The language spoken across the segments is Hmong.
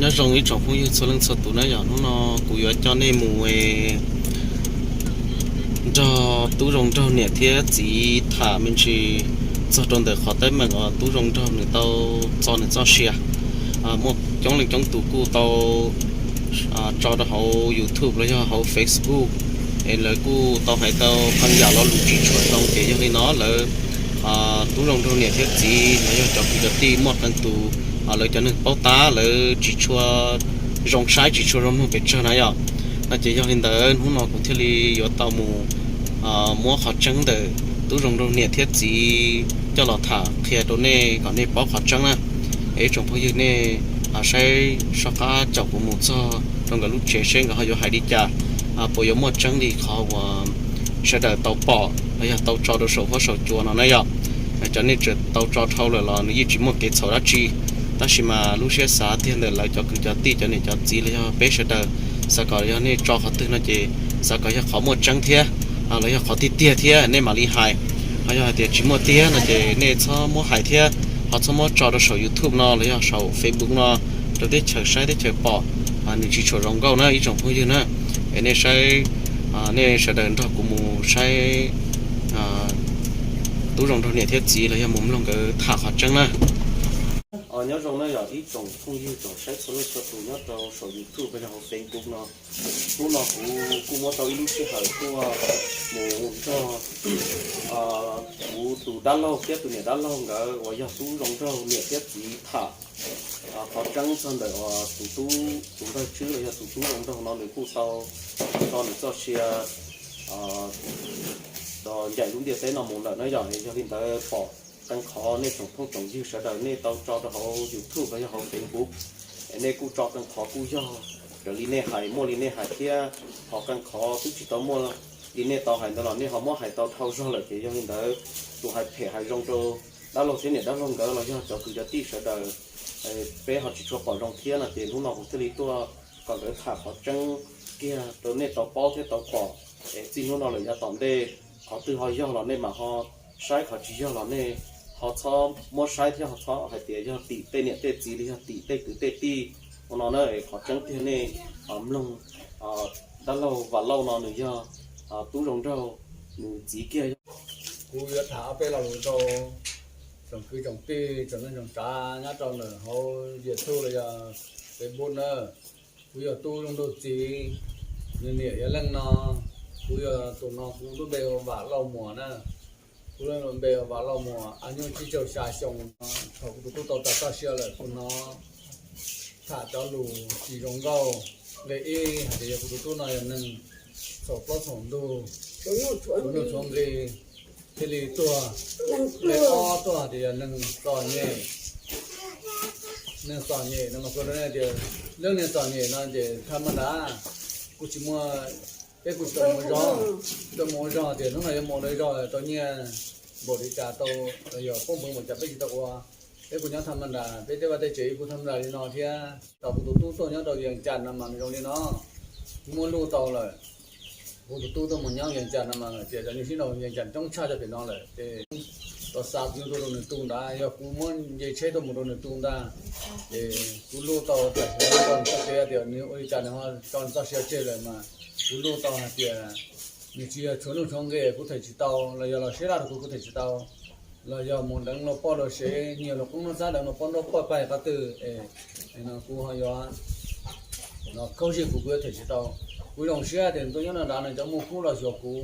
Nyob zoo ib tsoom phooj ywg txhua leej txhua tus na yom, hnub no kuv yuav coj nej mus nrog tub zoo nraug niam thiab txiv tham me ntsis txog rau ntawm qhov teeb meem uas tub zoo nraug nws tau txo nws txoj sia. Muaj coob leej coob tus kuj tau tso rau hauv YouTube los yog hauv Facebook, es lawv kuj tau hais tau qee yam lo lus tsis tshua zoo, ces yog li no lawv tub zoo nraug niam thiab txiv los yog cov kwv cov tij muaj qee tus lawv cov neeg paub tab lawv tsis tshua zoo saib tsis tshua zoo mloog pes tsawg na yom. No ces yog li ntawd hnub no kuv thiaj li yuav tau mus muab qhov tseeb ntawm tub zoo nraug niam thiab txiv coj los tham qhia rau nej kom nej paub qhov tseeb na. Es ib tsoom phooj ywg nej saib soj qab caum kuv mus txog rau nkawd lub tsev seb nkawd ho yuav hais li cas, puas yuav muaj tseeb li qhov uas sawv daws tau pom los yog tau tso rau saum huab saum cua no na yom. Cov nej tseem tau tso dhau lawm los nws yeej tsis muaj kev txhaum dab tsi, tab sis mas lub siab xav tiag ntawm lawv cov kwv cov tij cov niam cov txiv los yog peb sawv daws, xav kom yog nej tso qhov twg no ces xav kom yog qhov muaj tseeb thiab los yog qhov tiag tiag thiab nej mam li hais. Ho yog hais tias tsis muaj tiag no ces nej txhob muab hais thiab ho txhob muab tso rau saum YouTube no los yog saum Facebook no rau teb chaws saib teb chaws pom, nws tsis tshua zoo nkauj na ib tsoom phooj ywg na. Es nej saib, nej sawv daws nrog kuv mus saib tub zoo nraug niam thiab txiv los yog mus mloog nkawd tham qhov tseeb na. Nyob zoo na yog ib tsoom phooj ywg tsoom saib txhua leej txhua tus nyob rau saum YouTube los yog hauv Facebook no. Hnub no kuv kuj muab tau ib lub sij hawm tuaj mus nrog kuv tus dab laug thiab tus niam dab laug nkawd uas yog tub zoo nraug niam thiab txiv tham qhov tseeb txog ntawm uas tus tub, tus npawg Tswb los yog tus tub zoo nraug no nws kuj tau tso nws txoj sia ncaim lub ntiaj teb no mus lawm na yom. Yog li ntawd pom qee qhov nej tsoom phooj tsoom ywg sawv daws nej tau tso rau hauv YouTube los yog hauv Facebook, es nej kuj tso qee qhov kuj yog raws li nej hais, muaj li nej hais thiab, ho qee qhov twb tsis tau muaj li nej tau hais ntawd los nej ho muab hais tau dhau zog lawm ces yog li ntawd tus hais phem hais zoo rau dab laug thiab niam dab laug nkawd los yog cov kwv cov tij sawv daws, peb ho tsis tshua pom zoo thiab no ces hnub no kuv thiaj li tuaj kom nkawd tham qhov tseeb kiag rau nej tau paub thiab tau pom. Es txij hnub no lawm yav tom ntej qhov twg ho yog los nej mam ho saib, qhov tsis yog los nej ho txhob muab saib thiab ho txhob hais tias yog tim tej niam tej txiv li yog tim tej kwv tej tij. Ua no na es qhov tseeb tiag nej mloog, dab laug Vam Lauj no nws yog tub zoo nraug nws txiv kiag. Kuv yuav tham ob peb lo lus rau tsoom kwv tsoom tij tsoom neej tsoom tsav nyob rau ntawm hauv YouTube los yog Facebook na. Kuv yog tub zoo nraug txiv, nws niam yog leej no. Kuv yog tus no kuv lub npe hu Vam Lauj Muas na. Kuv lub npe hu Vam Lauj Muas, añus tsib caug xya xyoo. Thaum kuv tus tub tau tso txoj sia lawm kuv hnov tham cov lus tsis zoo nkauj. Nqe ib hais tias yog kuv tus tub no yog neeg txhaum plaub txhaum ntug, tshuav nuj tshuav nqi, thiaj li tuag. Nqe ob tuaj hais tias yog neeg txom nyem, neeg txom nyem no mas kuv rau nej tias leej neeg txom nyem no ces thaj maj nrad kuj tsis muaj, peb kuj tsis tau mus ua zog, tsis tau mus ua zog tias hnub no yuav mus ua zog tau nyiaj npaum li cas tau, los yog poob npeev npaum cas peb tsis tau ua. Peb kuj nyob thaj maj nrad, peb tej vaj tej tsev kuj thaj maj nrad li no thiab. Thaum kuv tus tub tuaj nyob rau Vias Cas no mas nws zoo li no, kuv muab luj tau lawm. Kuv tus tub tuaj mus nyob Vias Cas no mas tias cov nyuj sib nraus Vias Cas coob tshaj cov pem no lawm ces tau xa kuv nyuj tuaj rau nws tu ntag, yog kuv muab nce tsheb tuaj mus rau nws tu ntag. Ces kuv luj tau tam sim no tau nws txoj kev tias nws ua li cas nws ho tso nws txoj sia tseg lawm mas kuv luj tau hais tias nws tsis yog tshuav nuj tshuav nqi kuv them tsis tau, los yog los siab laj rau kuv kuv them tsis tau, los yog mus deev luag poj luag sev, nyiag luag qoob luag txhab deev luag poj nrauj poj pag qhov twg es no kuv ho yuav khaub zig kuv kuv yuav them tsis tau. Kuv zoo siab tias nws tuaj nyob no nrad nws cov muaj kub los xyuas kuv,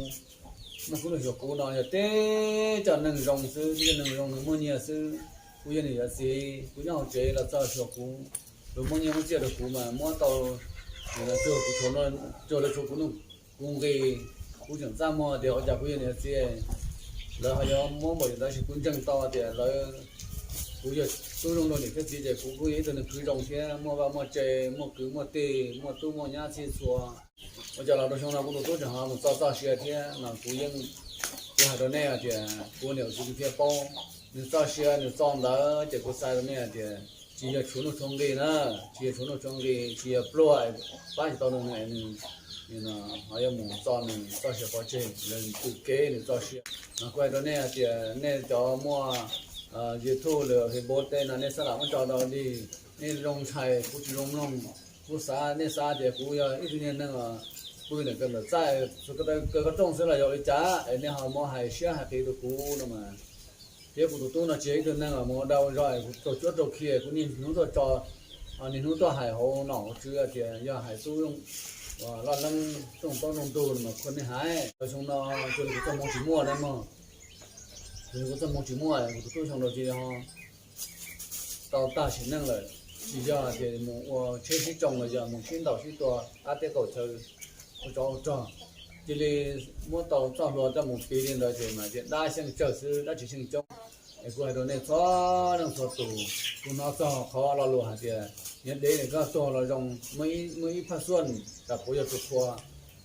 muaj kub los xyuas kuv no yog teb cov neeg zoo xwb, teb cov neeg zoo nws muaj nyiaj xwb. Kuv yog nws yawm txiv, kuv nyob hauv tsev los txog xyuas kuv, luag muab nyiaj muab txiaj rau kuv mas muab tau, cuag kuv, cuag lawv tshuav kuv nuj kuv nqi, kuv tseem txaj muag tias ua cas kuv yog nws yawm txiv. Lawv ho yuav muab npaum li ntawd tab sis kuv ntseeg tau tias lawv, kuv yog tub zoo nraug niam thiab txiv ces kuv kuj yog ib tug neeg khwv zoo thiab muaj vaj muaj tse, muaj kwv muaj tij, muaj tub muaj nyab txhij txhua. Ua cas los rau xyoo no kuv tus tub tseem ho mus txo txoj sia thiab no kuv yeej, kuv hais rau nej hais tias kuv niam kuv txiv thiaj paub. Nws txoj sia nws txo ntawd ces kuv xav rau nej hais tias tsis yog tshuav nuj tshuav nqi na, tsis yog tshuav nuj tshuav nqi, tsis yog pluag pab tsis tau nws, nws ho yuav mus txo nws txoj sia pov tseg, nws tw kev nws txoj sia. Kuv hais rau nej hais tias nej cov muaj YouTube los Facebook tej no nej sab lam muab tso rau dig, Nej zoo ntshai, kuv tsis zoo mloog. Kuv xav, nej xav tias kuv yog ib tug niag neeg pw ntawm kaw ntawm txaj, kaw koj rooj xwb los yog ua li cas es nej ho muab hais siab hais qis rau kuv no mas. Thiab kuv tus tub no tsis yog ib tug neeg mus ua dag ua zog, kuv raug cuab raug khi, kuv niaj hnub tuaj tso, niaj hnub tuaj hais hauv nom hauv tswv tias yog hais tub loj leeb rooj plaub rooj ntug no mas khuv nej hais. Xyoo no cuag li kuv txoj hmoo tsis muaj na mog, cuag li kuv txoj hmoo tsis muaj, kuv tus tub xyoo no cia li ho tau tag sim neej lawm. Tsis yog tias mus ua tsheb sib tsoo los yog mus sib ntaus sib tua qab teb qaum chaw ua tsov ua rog, cia li muab tau txoj hlua coj mus piv li ntawd ces mas tias dab xyeej tsawg xwb, dab tsis xyeej coob. Es kuv hais rau nej txhua leej txhua tus, kuv hnov txog qhov lo lus hais tias yog dev ntawm koj tuag los zoo, muaj ib phaj xuaj tsam puav yog tus qhua,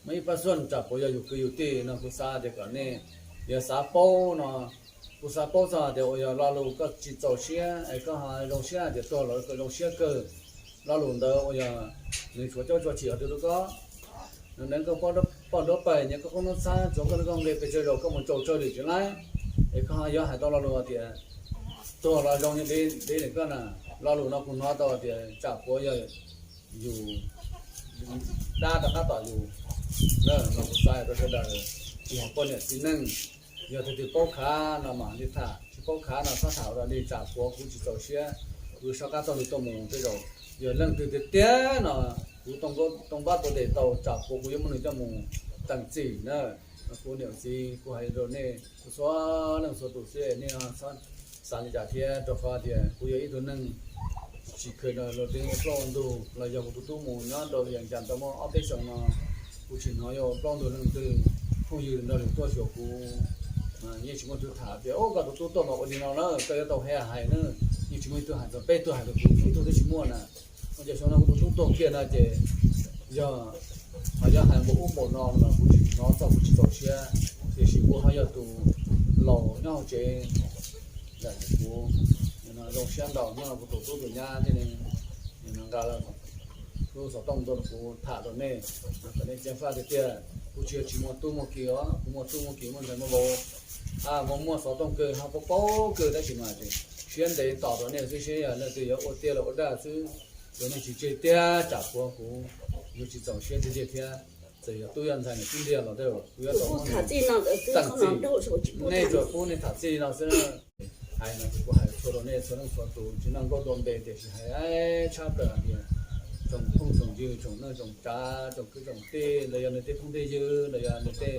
muaj ib phaj xuaj tsam puav yog yus kwv yus tij no. Kuv xav tias kom nej yuav xav paub no, kuv xav paub txog tias uas yog lo lus koj tsis txaus siab es koj ho zoo siab tias tuag los koj zoo siab kawg. Lo lus ntawd uas yog nws tshuav cov tshuav chim qhov twg rau koj, nws deev koj poj nruab pawg, nyiam koj qoob nruab txhab, txuas koj lub koj nqe pes tsawg zaus koj mus tsaus tsawg li tsis laib, es koj ho yuav hais tau lo lus tias tuag los zoo li dev ntawm koj na. Lo lus no kuv hnov tau tias tsam puav yog yus dab rov qab tom yus na. Mas kuv xav rau sawv daws, tsis hais poj niam txiv neej, yog tus twg paub khav no mas li tham, tsis paub khav no txhob tham ua li, tsam puav kuv tsis txaus siab, kuv soj qab taug lw tuaj mus tej zaum yog leej twg tiag tiag no, kuv too npab tua tes tau, tsam puav kuv yuav muab nws coj mus teem txim na. Kuv niam txiv, kuv hais rau nej txhua leej txhua tus xwb, nej txhob xav li cas thiab, rau qhov tias kuv yog ib tug neeg tsis kheev rau luag tej ua plaub ua ntug los yog kuv tus tub mus nyob rau Vias Cas tau muaj ob peb xyoos no, kuv tsis hnov yuav ua plaub ntug leej twg phooj ywg nrog lwm tuaj xyuas kuv. Yeej tsis muaj tus tham tias, o, koj tus tub tuaj mas ua li no na, koj yuav tau hais hais na. Yeej tsis muaj ib tug hais, txog peb tug hais rau kuv, ib tug twb tsis muaj na. Ua cas xyoo no kuv tus tub tuag kiag no ces yog, ho yog hais npaum ub npaum no mas kuv tsis hnov txog, kuv tsis txaus siab, tiam sis kuv ho yog tus laus nyob hauv tsev. Kuv zoo siab ntau, nyob kuv tus tub tus nyab thiaj li nqa lub xov tooj tuaj rau kuv tham rau nej, kom nej ceev faj tiag tiag. Kuv tsis yog tsis muaj tub muaj ki os, kuv muaj tub muaj ki muaj ntxhais muaj vauv, muaj muaj xov tooj kawg, ho paub paub kawg, tab sis mas siab ntev tos rau nej xwb, seb yog leej twg yuav ua tiag los ua dag xwb. Yog nej tsis tseg tiag, tsam puav kuv yuav tsis txaus siab tiag tiag thiab. Txawm yog tub yog ntxhais nws twb ntiag los tej, kuv yuav tau muab nws teem txim. Nej tsuas pub nej tham txij no xwb. Hais no ces kuv hais txhua rau nej txhua leej txhua tus, tsis noj nkauj dua npe, tiam sis hais tshaj plaws hais tias tsoom phooj tsoom ywg, tsoom neej tsoom tsav, tsoom kwv tsoom tij, los yog nws tej phooj tej ywg, los yog nws tej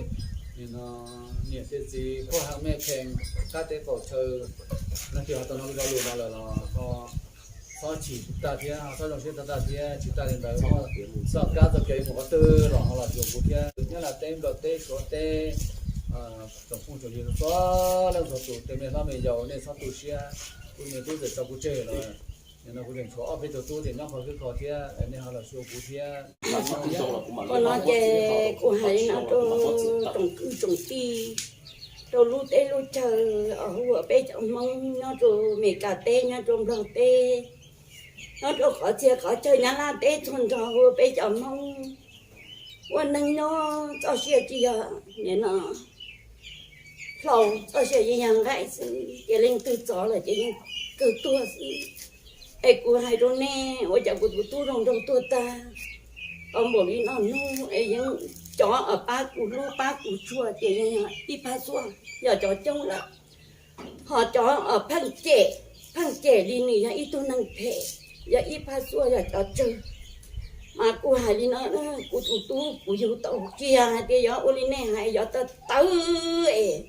niam tej txiv, pab haj mej pheej qab teb qaum chaw, no ces ho tau hnov kuv zaj lus no lawm los ho txhob chim tag thiab, ho txhob zoo siab tag tag thiab. Tsis tas li ntawd, txoj kab txoj kev mus qhov twg los ho los xyuas kuv thiab. Nyob Nyab Laj teb, Nplog teb, Suav teb, tsoom phooj tsoom ywg txhua leej txhua tus, tej me hlob me yau, nej txhob tu siab. Kuv niam tub txawm tso kuv tseg los, nim no kuv tseem tshuav ob peb tug tub tseem nyob qhov khwb kho thiab, nej ho los xyuas kuv thiab. Ua no ces kuv hais li no rau tsoom kwv tsoom tij, rau lub teb lub chaw, hu ua peb cov Hmoob nyob rau Meskas teb, nyob rau Nplog teb, nyob rau qhov txhia qhov chaw Nyab Laj teb txhua nrho, hu ua peb cov Hmoob ua neeg nyob txoj sia tsis yog nim no hlau, txoj sia yeej yog nqaij xwb, ces leej twg txov lawm ces yeej kawg tuag xwb. Es kuv hais rau nej, ua cas kuv tus tub zoo nraug tuag tag tau npaum li no hnub es yeej cov uas pab kuv hlub pab kuv tshua ces yeej yog ib phaj xuaj, yog cov coob lawm. Ho cov uas pheej cem, pheej cem li nws yog ib tug neeg phem, yog ib phaj xuaj, yog cov tsawg. Mas kuv hais li no, kuv tus tub kuv yug tau, tsis yog hais tias yuav ua li nej hais yuav tawv tawv es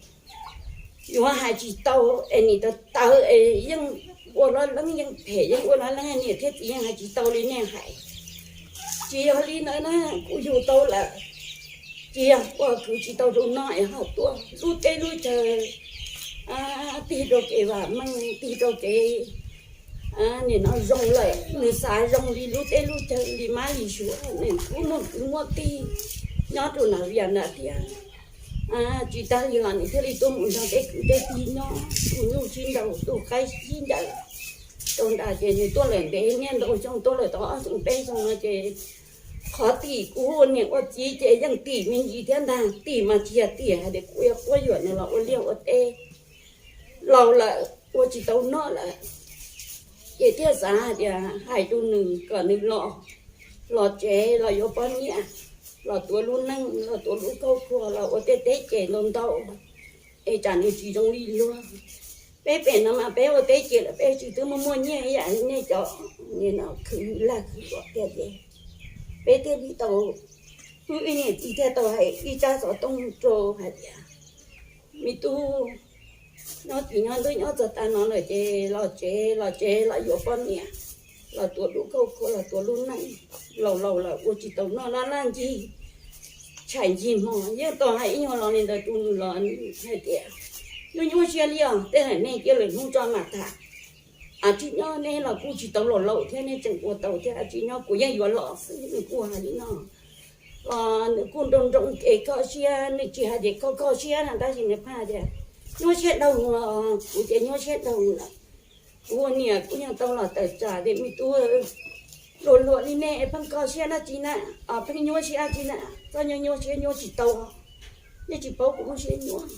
yuav hais tsis tau, es nim tawv tawv es yeej ua loj leeb yeej phem, yeej ua loj leeb niam thiab txiv yeej hais tsis tau li nej hais. Tsis yog li ntawd na, kuv yug tau lawm, tsis yog ua kwv tsis tau rau no es ho tuaj lub teb lub chaw tig rau kev vam meej, tig rau kev nim no zoo lawm, nws xav zoo li lub teb lub chaw li mab li suav, nws kuj muaj kwv muaj tij nyob rau nram Vias Cas thiab. Tsis tas li los nws thiaj li tuaj mus nrog tej kwv tej tij nyob, tu nyuj sib nraus, tu qaib sib ncaws rau nram, ces nws tuaj lawm ntev niaj ntau xyoo, tuaj lawm tau ob xyoo peb xyoo no ces qhov tim kuv ua niam ua txiv ces yeej tim me ntsis thiab ntag, tim mas tsis yog tim hais tias kuv yuav quab yuam nws los ua liaj ua teb. Laus lawm ua tsis tau noj lawm, Ces thiaj xav hais tias hais rau nws kom nws los, los tsev los yuav poj niam, los tuav lub neej, los tuav lub kauj khua, los ua tej teb ces ntau ntau, es tsam nws tsis zoo li luag. Peb pem no mas peb ua teb ces lawm peb tsis twb muaj muaj nyiaj ib yam li nej cov, nim no khwv laj khwv luam tiag ces peb thiaj li tau, wb ib niam txiv thiaj tau hais ib tsab xov tooj rau hais tias, me tub, nyob tsis nyob ntuj nyob txog tav no lawm ces los tsev, los tsev los yuav poj niam, los tuav lub kauj khua, los tuav lub neej, laus laus lawm ua tsis tau noj laj laj ncig, tshais ncig hmo. Yeej tau hais ib nyuag lo li ntawd rau nws los nws hais tias, nyuaj nyuaj siab li os, tej zaum nej cia lwm hnub tso mam tham. Ab tsis nyob, nej los kuj tsis tau laus laus thiab, nej tseem ua tau thiab, ab tsis nyob, kuv yeej yuav los xwb. Nws kuj hais li no los nws kuj nroo nroo kev kho siab, nws tsis hais tias kho kho siab na, tab sis nws pheej hais tias nyuaj siab dhau los, kuv ces nyuaj siab dhau lawm. Kuv ua niam kuv yeej tau los tawm tsam tias me tub, luag luag li nej pheej kho siab dab tsi na, pheej nyuaj siab dab tsi na, txoj nyuaj nyuaj siab nyuaj tsis tau, nej tsis paub kuv lub siab nyuaj.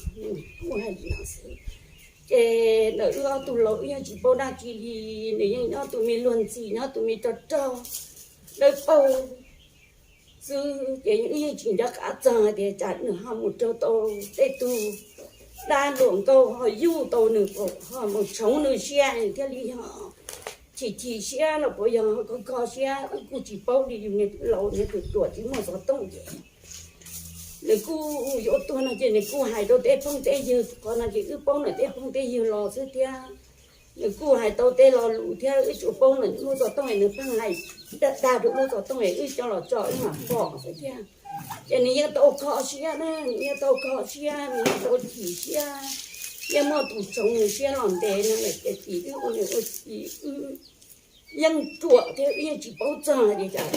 Kuj hais li no xwb. Ces ntawm wb ob tug laus wb yeej tsis paub dab tsi li, nws yeej nyob tus me luag ntxhi, nyob tus me rog rog dawb paug xwb, ces wb yeej tsis nco qab txog tias tsam nws ho mus raug tau tej tug dab hluas nkauj ho yuj tau nws, ho mus tshoov nws siab thiaj li ho chim chim siab los puas yog kho kho siab, wb kuj tsis paub li. Yus niag laus niag ruam ruam tsis muaj xov tooj ces nws kuj yuav tuag no ces nws kuj hais rau tej phooj tej ywg, qhov no ces wb paub ntawm tej phooj tej ywg los xwb thiab. Nws kuj hais tau tej lo lus thiab, wb tsuas paub ntawm lub xov tooj es nws pheej hais dag dag rau lub xov tooj es wb coj los tso wb mam pom xwb thiab. Ces nws yeej tau kho siab na, nws yeej tau kho siab, nws yeej tau chim siab, yeej muaj tus tshoov nws siab los ntev no lawm ces tim wb ua niam ua txiv wb yeej ruam thiab wb yeej tsis paub txog tias cas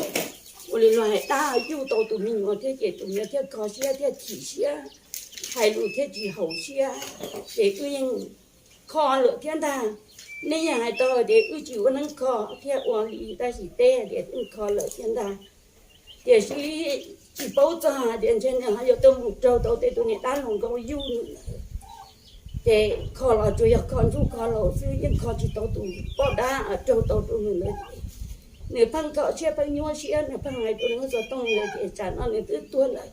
ua li luag hais dab yuj tau tus me nyuam thiab ces tus me nyuam thiaj kho siab thiaj chim siab, hais lus thiaj tsis haum siab, ces wb yeej kho lawm thiab ntag. Nej yeej hais tau tias wb tsis ua neeb kho thiab ua li, tab sis teb tias yeej kho lawm thiab ntag. Tiam sis tsis paub txog hais tias ntshe nws ho yuav tuaj mus raug tau tej tus niag dab hluas nkauj yuj nws lawm. Ces kho los tsuas yog kho ntsuj kho laus xwb, yeej kho tsis tau tus poj dab raug tau rau nws ntawd ces nws pheej kho siab pheej nyuaj siab, nws pheej hais rau nws lub xov tooj ntawd ces tsam no nws twb tuag lawm.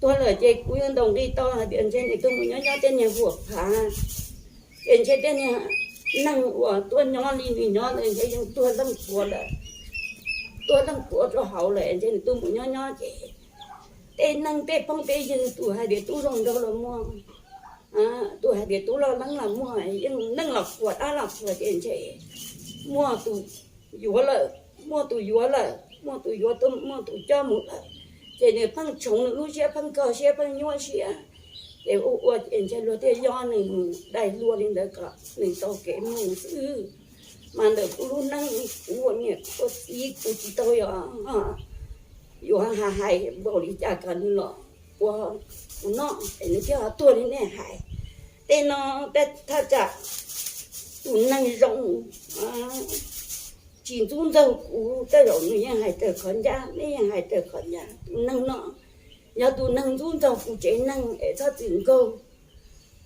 Tuag lawm ces kuv yuav ntaus nqi tau hais tias ntshe nws tuaj mus nyob nyob tej niag huam phav, ces ntshe tej niag neeg uas tuaj nyob li nws nyob ntawd ntshe yeej tuag leej puav lawm, tuag leej puav rau hauv lawm, ntshe nws tuaj mus nyob nyob ces tej neeg tej phooj tej ywg tus hais tias tub zoo nraug los muaj, tus hais tias tub loj leeb los muaj, yeej neeg los qhuas dab los qhuas ces ntshe muaj tus yuav lawm, muaj tus yuav lawm, muaj tus yuav tuaj, muaj tus coj mus lawm, ces nws pheej tshoov nws lub siab, pheej kho siab, pheej nyuaj siab. Ces ua ua ces ntshe luag thiaj yob nws mus dai hlua li ntawd kom nws tau kev mus xwb. Mas ntawm kuv lub neej, kuv ua niam ua txiv kuv tsis tau yuav, yuav hais npaum li cas kom nws los ua kuv noj es nws thiaj tuag li nej hais. Tej no tej thaj tsam tus neeg zoo tsis ntxub ntxaug kuv, tej zaum nws yeej hais raws qhov ncaj, nej yeej hais raws qhov ncaj. Tus neeg no yog tus neeg ntxub ntxaug kuv tsev neeg es txhob txwm nkaug,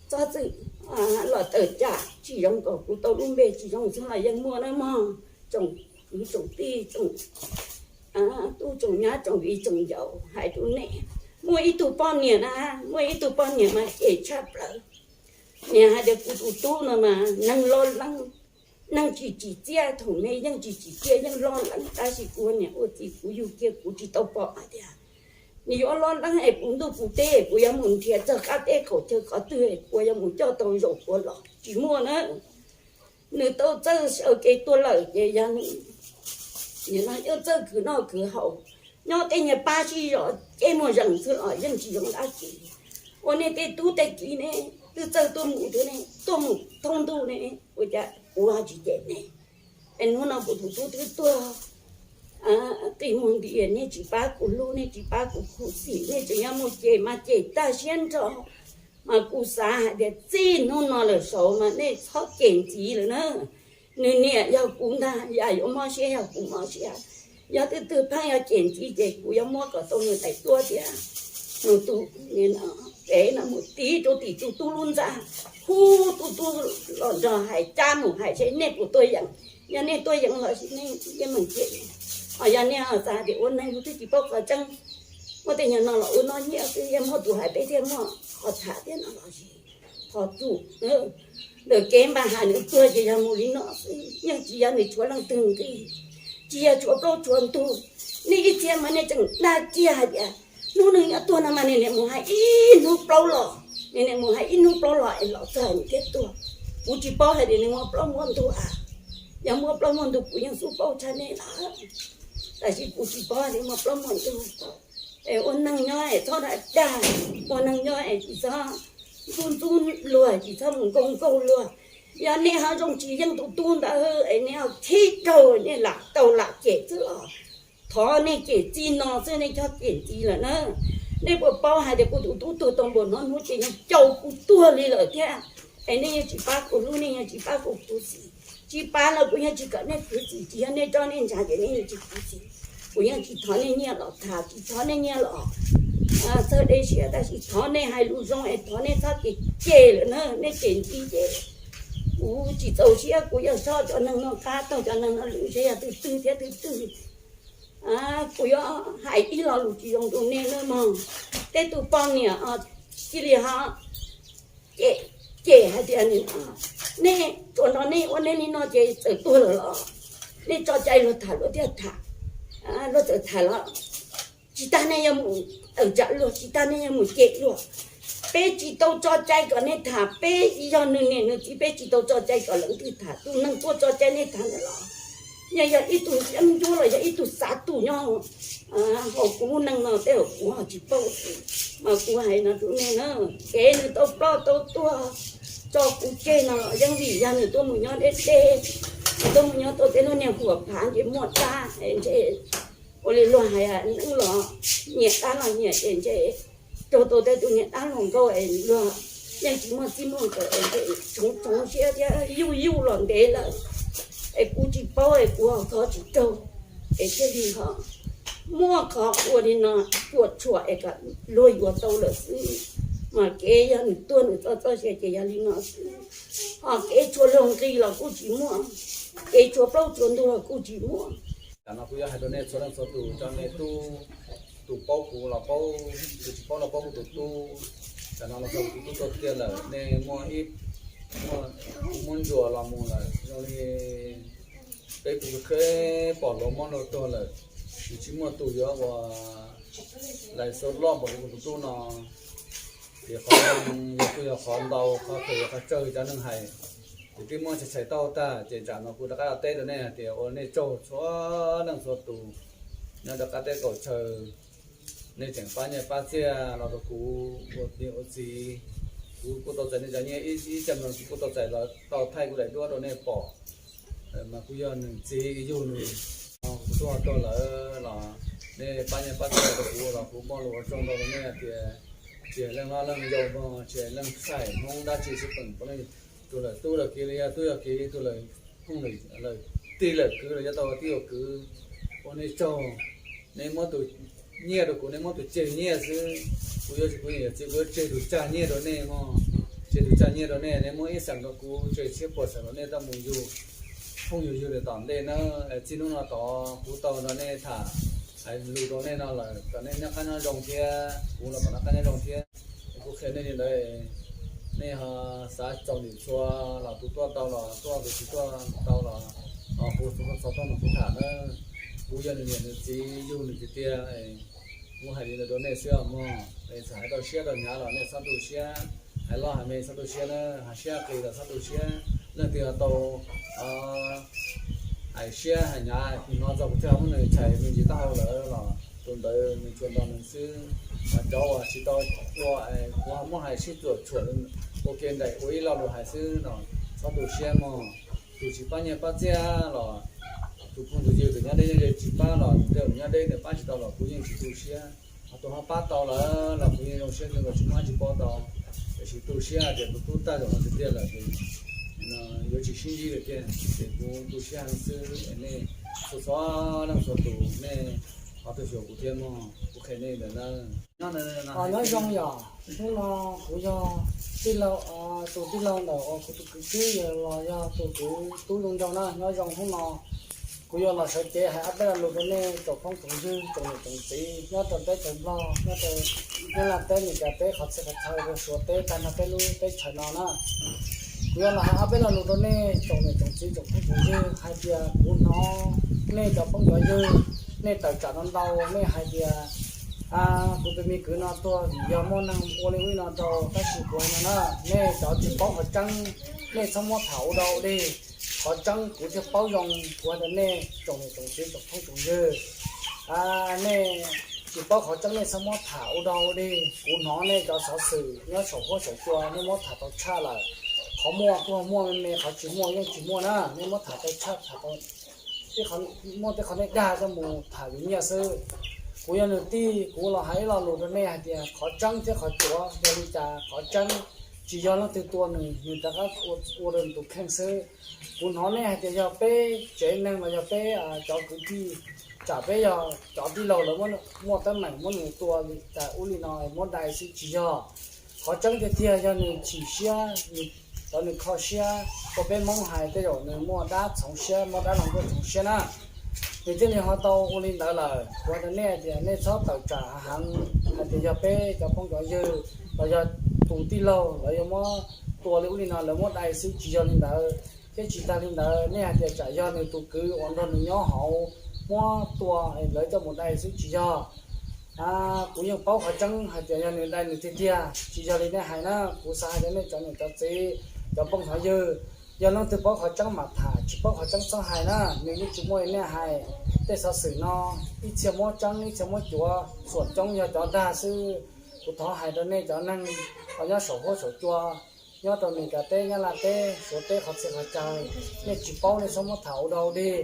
txhob txwm los tawm tsam tsis zoo kom kuv tau lub npe tsis zoo xwb los yeej muaj nawb mog. Tsoom kwv tsoom tij, tsoom tub tsoom nyab tsoom viv tsoom ncaus hais rau nej, muaj ib tug poj niam na, muaj ib tug poj niam mas cem tshaj plaws. Niam hais tias kuv tus tub no mas neeg loj leeb, neeg tsis tsim txiaj, thaum me yeej tsis tsim txiaj yeej loj leeb, tab sis kuv niam ua txiv kuv yug kiag kuv tsis tau pom hais tias nws yuav loj leeb es puv ntuj puv teb, kuv yuav mus nrhiav txog qab teb qaum chaw qhov twg es puas yuav mus coj tau zaum puav los, tsis muaj na. Nws tau txawj sawv kev tuag lawm ces yog nws, nws no yeej txawj khwv noj khwv haus, nyob tej niag pab sib zos ceb muag zees xwb los yeej tsis zoo dab tsi. Ua nej tej tub tej kiv ne, twb txawj tuaj mus thiab ne, tuaj mus thoob ntuj ne, ua cas kuv ho tsis cem ne? Es hnub no kuv tus tub twb tuag qi muag nti, nej tsis pab kuv hlub, nej tsis pab kuv khuv xim, nej tseem yuav mus cem mas cem tag siab nrho. Mas kuv xav hais tias txij hnub no lawm saud mas nej txhob cem ntxiv lawm na. Nws niam yog kuv ntag, yam yuav mob siab yog kuv mob siab. Yog twg twg pheej yuav cem ntxiv ces kuv yuav muab kom tau nws daim duab tias Nws tus, pem no mus tiv rau tim tus tub lub ntxa, hu tus tub los nrog hais, cab mus hais seb nej puas tuaj yeem. Yog nej tuaj yeem los sis nej yeej meem cem, ho yog nej xav tias ua neeg twb tsis paub qhov tseeb, muab tej nyuag no los ua noj nyiaj xwb, yeej muaj tus hais peb thiaj muaj qhov tham thiab no los sis, qhov tsuj, ntawm kev npaj hais nws tuag ces yog mus li no xwb, yeej tsis yog nws tshuav leej twg nqi, tsis yog tshuav plaub tshuav ntug. Nej ib txhia mas nej tseem dag kiag hais tias hnub nws yuav tuag no mas nws niam mus hais ib hnub plaub los, nws niam mus hais ib hnub plaub los es los txog nws thiaj tuag. Kuv tsis paub hais tias nws muaj plaub muaj ntug a, yog muaj plaub muaj ntug kuv yeej xub paub tshaj nej lawm, tab sis kuv tsis paub tias muaj plaub muaj ntug. Es ua neeg nyob es txhob dag dag, ua neeg nyob es tsis txhob ntxub ntxub luag, tsis txhob mus nkaug nkaug luag. Yog nej ho zoo tsis yeej tus tub ntawd es nej ho khib raug, nej lam tau lam cem xwb los thov nej cem txij no xwb, nej cov cem ntxiv lawm na. Nej puas paub hais tias kuv tus tub tuag tau npaum no hnub ces yog caum kuv tuag li lawm thiab, es nej yeej tsis pab kuv hlub, nej yeej tsis pab kuv khuv xim. Tsis pab los kuv yeej tsis kom nej khuv xim, tsis yog nej roj nej ntsa ces nej yeej tsis khuv xim. Kuv yeej tsis thov nej nyiaj los tham, tsis thov nej nyiaj los txawj dej siab, tab sis thov nej hais lus zoo es thov nej txhob cem cem lawm na, nej cem ntxiv ces kuv tsis txaus siab, kuv yuav soj cov neeg no qab, taug cov neeg no lwm seb yog twg twg thiab twg twg. Kuv yuav hais ib lo lus tsis zoo rau nej nawb mog. Tej tus poj niam cia li ho cem hais tias nej, tsuas nrog nej ua neej li no ces txawm tuag lawm los nej tso cai luag tham luag thiaj tham, luag txawm tham los tsis tas nej yuav mus tawm tsam luag, tsis tas nej yuav mus cem luag. Peb tsis tau tso cai kom nej tham, peb yog nws niam nws txiv peb tsis tau tso cai kom lawv twg tham. Tus neeg tuaj tso cai nej tham ntawd los yog, yog ib tug yeeb ncuab los yog ib tug xav tus nyob hauv kuv lub neej no tej zaum kuv ho tsis paub xwb. Mas kuv hais no rau nej na, kev nws tau ploj tau tuag tso kuv tseg no los yeej vim yog nws tuaj mus nyob deb deb, nws tuaj mus nyob tau tej lub niag huam phav ces muaj dab es ntshe ua li luag hais neeb los nyiam dab los nyiam ces ntshe raug tau tej tus niag dab hluas nkauj es luag yeej tsis muaj txij muaj nkawm es ntshe tsoov tsoov siab thiab yuj yuj los ntev lawm. Es kuv tsis paub es kuv ho thov tsis raug, es thiaj li ho muaj qhov ua li no cuam tshuam es kom luag yuav tau lawm xwb. Mas kev yog nws tuag nws txoj txoj sia ces yog li no xwb. Ho kev tshuav luag nqi los kuj tsis muaj, kev tshuav plaub tshuav ntug los kuj tsis muaj. Tam no kuv yuav hais rau nej txhua leej txhua tus, cov nej tub, tus paub kuv los paub, tus tsis paub los paub kuv tus tub. Tam no los txog kuv tus tub tau tiag lawm, nej muaj ib, muab ntsuas los mus lawm zoo li peb kuv kheb pom luag muab luag tuag lawm, nws tsis muaj tus yuav ua lais xaus loj npaum li kuv tus tub no. Ces qhov zoo yog kuj yog qhov ntau, qhov phem yog qhov tsawg cov neeg hais. Ces twb muab tshais tshais tau tag ces tsam no kuv rov qab teb rau nej hais tias ua nej tsaug txhua leej txhua tus nyob rau qab teb kaum chaw, nej tseem pab nyiaj pab txiaj los rau kuv ua niam ua txiv. Kuv kuj tau txais nej cov nyiaj ib, ib cov no kuv kuj tau txais los tau thaij kuv daim duab rau nej pom. Mas kuv yog nws txiv yug nws, kuv tuag tuag lawm los nej pab nyiaj pab txiaj rau kuv los kuv muaj lus ua tsaug ntau rau nej hais tias tsis hais leej hlob leej yau mog, tsis hais leej txhais Hmoob dab tsi sib peem, tus lawm tub lawm kiv los yog tub yog kiv, tus lawm phooj lawm tij lawm kwv los yog tau tij yog kwv, ua nej tsaug. Nej muab tus nyiaj rau kuv, nej muab tus tseg nyiaj xwb. Kuv yuav tsis, kuv niam yawm txiv kuv yuav tseg tus tsag nyiaj rau nej mog, tseg tus tsag nyiaj rau nej. Nej muab ib xeem rau kuv, tseg txhiab puas xeem rau nej tau mus yug phooj yug yug lawm tom ntej na. Txij hnub no tod kuv tau nrog nej tham hais lus rau nej no lawm kom nej nyob qab nyob zoo thiab kuv los kom nyob qab nyob zoo thiab. Kuv qhia nej li ntawd, nej ho xav txaus ntim txhua los tus tuaj tau los tuaj, tus tsis tuaj tau los, los kuv xav tau no kuv tham na. Kuv yog nws niam nws txiv yug nws tiag tiag, kuv hais li ntawd rau nej xwb os mog. Txawm hais rau siab rau hnyav los nej txhob tu siab, hais loj hais me txhob tu siab na, hais siab qis los txhob tu siab. Leej twg ho tau hais siab hais hnyav, kuv hnov txog kuv thiaj muab nws tshais me ntsis taub hau lawm los tus ntawd nws tsuas nto nws xwb. Mas cov uas tsis tau ua, kuv ho muab hais sib txuam tshuam ua ke nraim ua ib lo lus hais xwb no, txhob tu siab mog. Tus tsis pab nyiaj pab txiaj los tus phooj tus ywg tus nyob deb nyob ze tsis pab los nws tej nyob deb nws pab tsis tau los kuv yeej tsis tu siab. Ho tus ho pab tau lawm los kuv yeej zoo siab kawg nkaus tsis muaj dab tsi paub tau. Tiam sis tu siab hais tias tus tub tag zaum no tiag tiag lawm ces yuav tsis sib ntsib lawm tiag, ces kuv tu siab heev xwb. Nej txhua txhua leej txhua tus nej Qhov twg xyuas kuv thiab mog, kuv qhia nej ntawd na. Nyob zoo yom, hnub no kuv yog tij laug, tus tij laug ntawm uas kuv tus kwv tij los yog tus kwv tub zoo nraug na. Nyob zoo, hnub no kuv yuav los sawv cev hais ob peb lo lus rau nej tsoom phooj tsoom ywg tsoom niam tsoom txiv nyob rau teb chaws Nplog, nyob rau Nyab Laj teb, Meskas teb, qhov txhia qhov chaw, rau Suav teb, tag nrho peb lub teb chaws no na. Kuv yuav los hais ob peb lo lus rau nej tsoom niam tsoom txiv tsoom phooj tsoom ywg hais tias kuv hnov nej cov phooj cov ywg, nej tawm tsam no ntau, nej hais tias kuv tus me kwv no tuag vim yog muaj neeg ua li ub li no rau, tab sis kuv hais no na, nej cov tsis paub qhov tseeb, nej txhob muab tham ua dog ua dig. Qhov tseeb kuv thiaj paub zoo, kuv hais rau nej tsoom niam tsoom txiv tsoom phooj tsoom ywg, nej tsis paub qhov tseeb nej txhob muab tham ua dog ua dig. Kuv hnov nej cov xov xwm nyob saum huab saum cua nej muab tham tau tshaj lawm. Qhov muaj kuj muaj me me, qhov tsis muaj yeej tsis muaj na, nej muab tham tau tshaj, tham tau muaj tej qhov nej dag coj mus tham yus nyiaj xwb. Kuv yog nws tij, kuv los hais ib lo lus rau nej hais tias qhov tseeb thiab qhov cuav yog li cas. Qhov tseeb tsis yog leej twg tua nws, nws rov qab ua rau nws tus kheej xwb. Kuv hnov nej hais tias yog peb tsev neeg los yog peb cov kwv tij, tsam peb yog cov tij laug lawv muaj teeb meem muab nws tua li cas ub li no muab dai xwb, tsis yog. Qhov tseeb tiag tiag yog nws chim siab, nws, cov nws kho siab, ua peb Hmoob hais tej zaum nws muaj dab txhoov siab, muaj dab laug nkuaj txhoov siab na, nws thiaj li ho tau ua li ntawd lawm. Kuv hais rau nej tias nej txhob tawm tsam heev hais tias yog peb cov phooj cov ywg los yog tus tij laug lawv yuav muab tua li ub li no, lawv muab dai xwb, tsis yog li ntawd. Thiab tsis tag li ntawd, nej hais tias tsam yog nws tus kwv uas nrog nws nyob hauv muab tua, lawv coj mus dai xwb, tsis yog. Kuv yeej paub qhov tseeb hais tias yog nws dai nws tiag tiag, tsis yog li nej hais na. Kuv xav hais rau nej cov niam cov txiv, cov phooj cov ywg, yog leej twg paub qhov tseeb mam tham, tsis paub qhov tseeb txhob hais na. Nws yeej tsis muaj li nej hais. Tej xov xwm no ib txhia muab tseeb ib txhia muab cuav, xuam coob yog cov dag xwb. Kuv thov hais rau nej cov neeg uas nyob saum huab saum cua, nyob rau Meskas teb, Nyab Laj teb, Suav teb, qhov txhia qhov chaw, nej tsis paub nej txhob muab tham ua dog ua dig.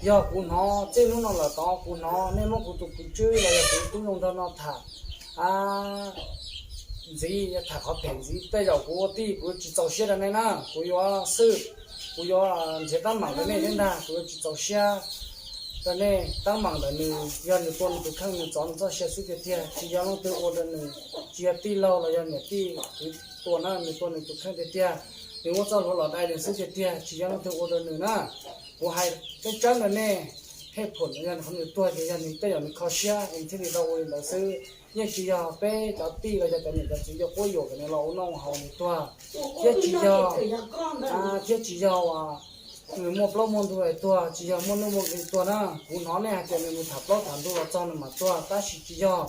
Yog kuv hnov txij hnub no lawm tod, kuv hnov nej muab kuv tus kwv tij los yog kuv tub zoo nraug no tham ntxiv, tham qhov phem ntxiv, tej zaum kuv ua tij kuv yuav tsis txaus siab rau nej na. Kuv yuav xwb, kuv yuav nrhiav teeb meem rau nej thiab ntag, kuv yuav tsis txaus siab rau nej. Teeb meem ntawm nws yog nws tua nws tus kheej, nws txov nws txoj sia xwb tiag tiag, tsis yog leej twg ua rau nws, tsis yog tij laug los yog niam tij kwv tua na, nws tua nws tus kheej tiag tiag. Nws muab txoj hlua los dai nws xwb tiag tiag, tsis yog leej twg ua rau nws na. Kuv hais tseeb tseeb rau nej, hej phoom yog nws tuag ces yog nws tej zaum nws kho siab es thiaj li tau ua li ntawd xwb. Yeej tsis yog peb cov tij los yog cov niam cov txiv yuav quab yuam kom nws los ua noj ua haus nws tuag, thiab tsis yog, thiab tsis yog uas nws muaj plaub muaj ntug es tuag, tsis yog muaj nuj muaj nqi tuag na. Kuv hnov nej hais tias nws mus tham plaub tham ntug los txog nws mam tuag, tab sis tsis yog.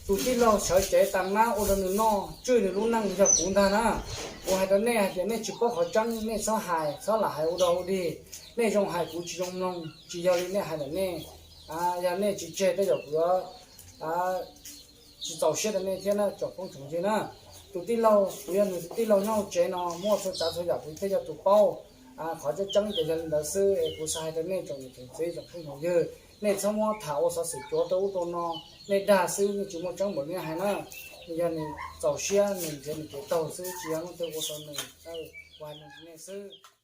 Tus tij laug sawv cev tas nab ua rau nws noj tswj nws lub neej yog kuv ntag na. Kuv hais rau nej hais tias nej tsis paub qhov tseeb nej txhob hais, txhob lam hais ua dog ua dig. Nej zoo hais kuv tsis zoo mloog, tsis yog li nej hais ntawm nej. Yog nej tsis tseg tej zaum kuv yuav tsis txaus siab rau nej thiab na tsoom phooj tsoom ywg na. Tus tij laug, kuv yog nws tus tij laug nyob hauv tsev no, muaj txhua tsav txhua yam kuv thiaj yog tus paub. Qhov tseeb tseeb ces yog li ntawd xwb es kuv xav hais rau nej tsoom niam tsoom txiv tsoom phooj tsoom ywg, nej txhob muab tham ua xov xwm cuav rau ub rau no, nej dag xwb, yeej tsis muaj tseeb npaum li nej hais na. Nws yog nws txaus siab nws nrhiav nws kev taug xwb, tsis yog leej twg ua rau nws, kuv hais li nej xwb.